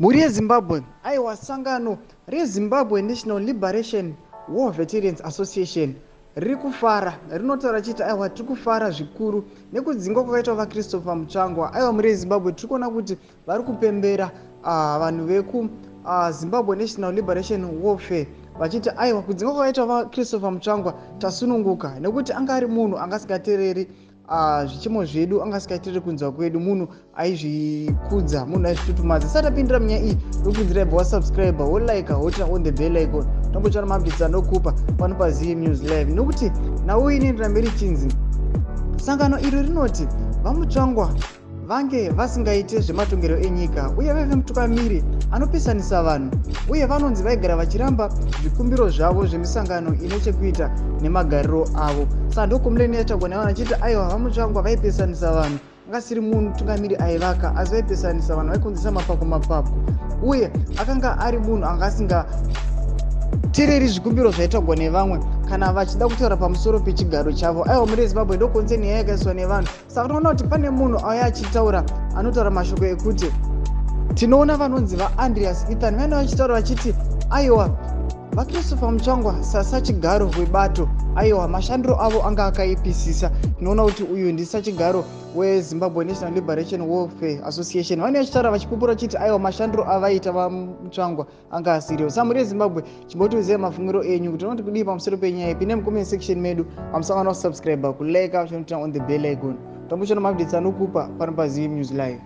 Mhuri yeZimbabwe, aiwa, sangano reZimbabwe National Liberation War Veterans Association riri kufara. Rinotaura chiti aiwa, tiri kufara zvikuru nekudzingwa kwakaitwa vaChristopher Mutsvangwa. Aiwa, mhuri yeZimbabwe, tiri kuona kuti vari kupembera, vanhu veku Zimbabwe National Liberation Warfare, vachiti aiwa, kudzingwa kwakaitwa vaChristopher Mutsvangwa, tasununguka, nekuti anga ari munhu anga asingateereri zvichemo zvedu, anga asingateereri kunzwa kwedu, munhu aizvikudza, munhu aizvitutumadza. Sati apindira munyaya iyi, ndokudzirai bva wasubscribe, wolike, woturn on the bell icon, tombotsvana maupdates anokupa pano paZM News Live. Nokuti nhau inoendera mberi chinzi sangano iri rinoti vaMutsvangwa vange vasingaite zvematongero enyika uye vaive mutungamiri anopesanisa vanhu, uye vanonzi vaigara vachiramba zvikumbiro zvavo zvemisangano ine chekuita nemagariro avo. Saka ndocomplain yatsvagwa nevanhu achiti aiwa, vaMutsvangwa vaipesanisa vanhu, angasiri mutungamiri aivaka, asi vaipesanisa vanhu, vaikonzesa mapako mapako, uye akanga ari munhu anga asingateereri zvikumbiro zvaitagwa nevamwe kana vachida kutaura pamusoro pechigaro chavo. Aiwa, muri Zimbabwe, ndoconcern yaya yakaiswa nevanhu. Saka tinoona kuti pane munhu auya achitaura, anotaura mashoko ekuti tinoona vanonzi vaAndreas Ethan vaina vachitaura vachiti aiwa, vaChristopher Mutsvangwa sasachigaro webato, aiwa, mashandiro avo anga akaipisisa. Tinoona kuti uyu ndisachigaro weZimbabwe National Liberation Warfare Association. Vane vachitaura vachipupura vachiti aiwa, mashandiro avaita vaMutsvangwa anga asiriwo. Sa mhuri yeZimbabwe, chimbotiudzai mafungiro enyu kuti unoti kudii pamusoro penyaya. Ipinde mucomment section medu. Amusangana kusubscribe, kulike, turn on the bell icon, tambochona maupdates anokupa pano paZM News Live.